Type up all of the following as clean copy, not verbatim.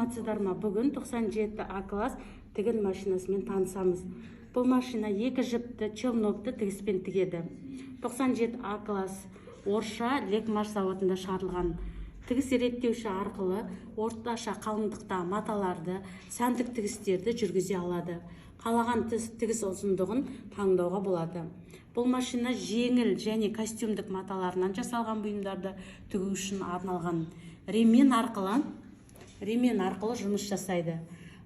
Саламатсыздар ма? Бүгін 97 А класс тігін машинасымен танысамыз. Бұл машина екі жіпті челнокты тігіспен тігеді. 97 А класс Орша Лекмаш зауытында шығарылған. Тігіс реттеуші арқылы орташа қалыңдықта маталарды, сәндік тігістерді жүргізе алады. Қалаған тігіс ұзындығын таңдауға болады. Бұл машина жеңіл және костюмдік маталарынан жасалған бұйымдарды тігу үшін арналған. Ремен арқылы жұмыс жасайды.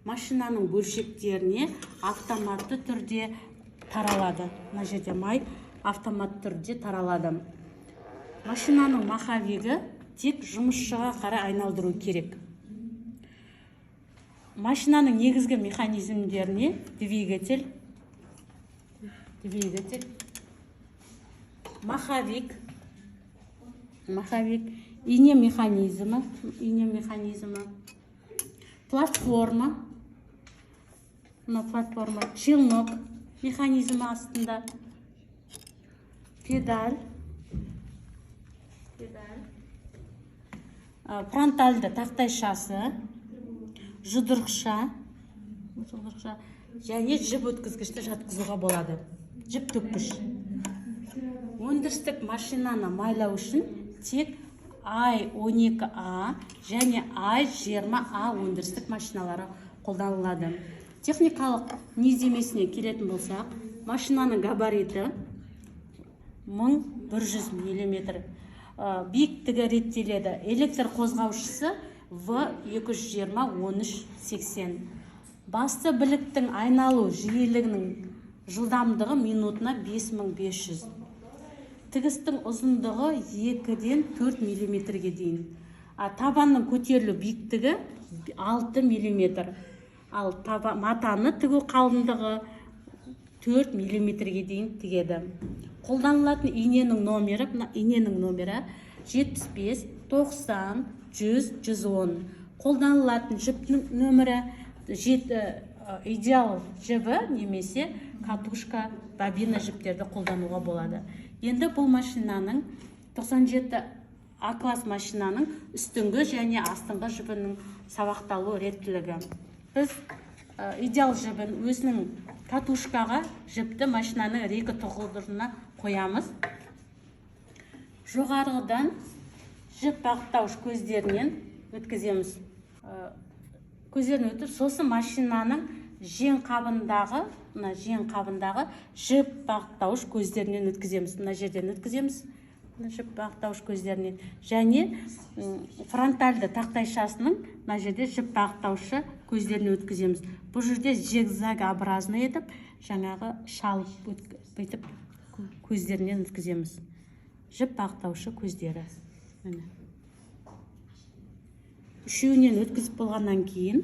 Машинаның бөлшектеріне автоматты түрде таралады. Мына жерде май автоматты түрде таралады. Машинаның маховигі тек жұмысшыға қарай айналдыру керек. Машинаның негізгі механизмдеріне двигатель, маховик, ине механизмі, платформа, мына платформа, челнок механизмі астында, педаль, фронтальды тақтайшасы, жұдырықша және жіп өткізгішті жатқызуға болады. Жіп төккіш. Өндірістік машинаны майлау үшін тек Ай-12А және Ай-20А өндірістік машиналары қолданылады. Техникалық негіздемесіне келетін болсақ, машинаның габариті 1100 мм. Биіктігі реттеледі. Электр қозғаушысы В220 1380. Басты біліктің айналу жиілігінің жылдамдығы минутына 5500. Тігістің ұзындығы 2-ден 4 мм-ге дейін. Табанның көтерілу биіктігі 6 мм. Ал матаны тігу қалыңдығы 4 мм-ге дейін тігеді. Қолданылатын иненің номері, мына иненің номері 75, 90, 100, 110. Қолданылатын жіптің нөмірі идеал жібі немесе катушка, бобина жіптерді қолдануға болады. Енді бұл машинаның 97 А класс машинаның үстіңгі және астыңғы жібінің сабақталу реттілігі. Біз идеал жібін өзінің катушкаға жіпті машинаның рейкі тұғырына қоямыз. Жоғарғыдан жіп бағыттауыш көздерінен өткіземіз. Көздерінен өтіп, сосын машинаның жең қабындағы, мына жең қабындағы жіп бағыттауыш көздерінен өткіземіз. Мына жерден өткіземіз. Мына жіп бағыттауыш көздерінен және фронтальды тақтайшасының мына жерде жіп бағыттаушы көздеріне өткіземіз. Бұл жерде зигзагообразный етіп жаңағы шалып бүйтіп көздерінен өткіземіз. Жіп бағыттаушы көздері. Міне. Үшеуінен өткізіп болғаннан кейін,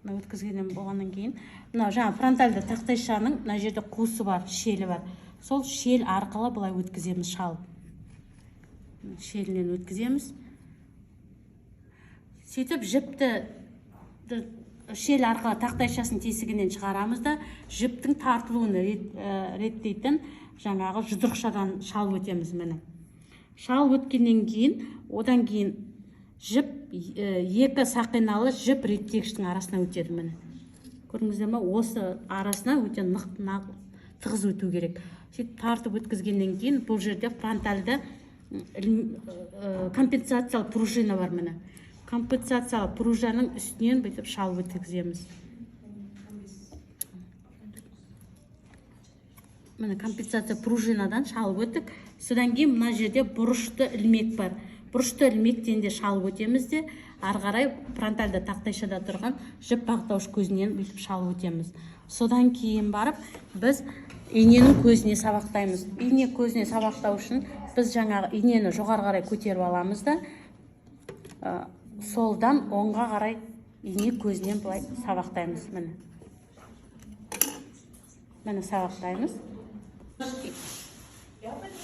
мына өткізгеннен болғаннан кейін, мына жаңа фронтальды тақтайшаның мына жерде қуысы бар, шелі бар. Сол шел арқылы былай өткіземіз, шалып. Шелінен өткіземіз. Сөйтіп жіпті шел арқылы тақтайшасының тесігінен шығарамыз да, жіптің тартылуын реттейтін жаңағы жұдырықшадан шалып өтеміз. Міне. Шалып өткеннен кейін, одан кейін жіп екі сақиналы жіп реттегіштің арасына өтеді. Міне. Көрдіңіздер ме? Осы арасына өте нық тығыз өту керек. Сөйтіп тартып өткізгеннен кейін бұл жерде фронтальды компенсациялы пружина бар. Міне. Компенсациялы пружинаның үстінен бүйтіп шалып өткіземіз. Міне, компенсация пружинадан шалып өттік. Содан кейін мына жерде бұрышты ілмек бар. Бұрышты ілмектен де шалып өтеміз де, ары қарай фронтальды тақтайшада тұрған жіп бағыттауыш көзінен бүйтіп шалып өтеміз. Содан кейін барып біз иненің көзіне сабақтаймыз. Ине көзіне сабақтау үшін біз жаңағы инені жоғары қарай көтеріп аламыз да, солдан оңға қарай ине көзінен былай сабақтаймыз. Міне. Міне сабақтаймыз.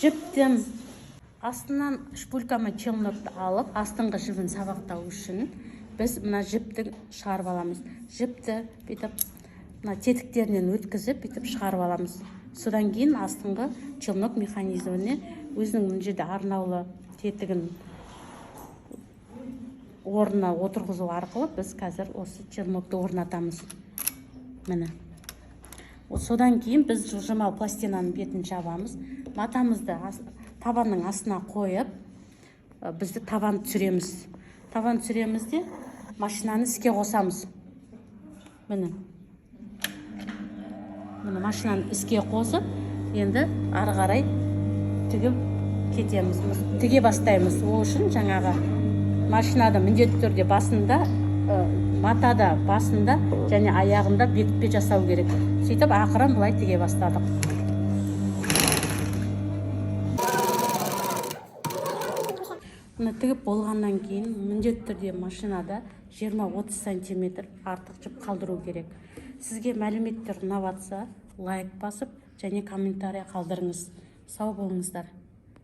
Жіптің астынан шпулькамен челнокты алып, астыңғы жібін сабақтау үшін біз мына жіпті шығарып аламыз. Жіпті бүйтіп мына тетіктерінен өткізіп, бүйтіп шығарып аламыз. Содан кейін астыңғы челнок механизміне өзінің мына жерде арнаулы тетігін Орнына отырғызу арқылы біз қазір осы челнокты орнатамыз. Міне, содан кейін біз жылжымалы пластинаның бетін жабамыз. Матамызды табанның астына қойып, бізді табан түсіреміз. Табан түсіреміз де, машинаны іске қосамыз. Міне, міне, машинаны іске қосып, енді ары қарай тігіп кетеміз, тіге бастаймыз. Ол үшін жаңағы машинада міндетті түрде басында, матада басында және аяғында бекітпе жасау керек. Сөйтіп, ақырын былай тіге бастадық. Мына тігіп болғаннан кейін міндетті түрде машинада 20-30 сантиметр артық жіп қалдыру керек. Сізге мәліметтер ұнап жатса, лайк басып және комментарий қалдырыңыз. Сау болыңыздар.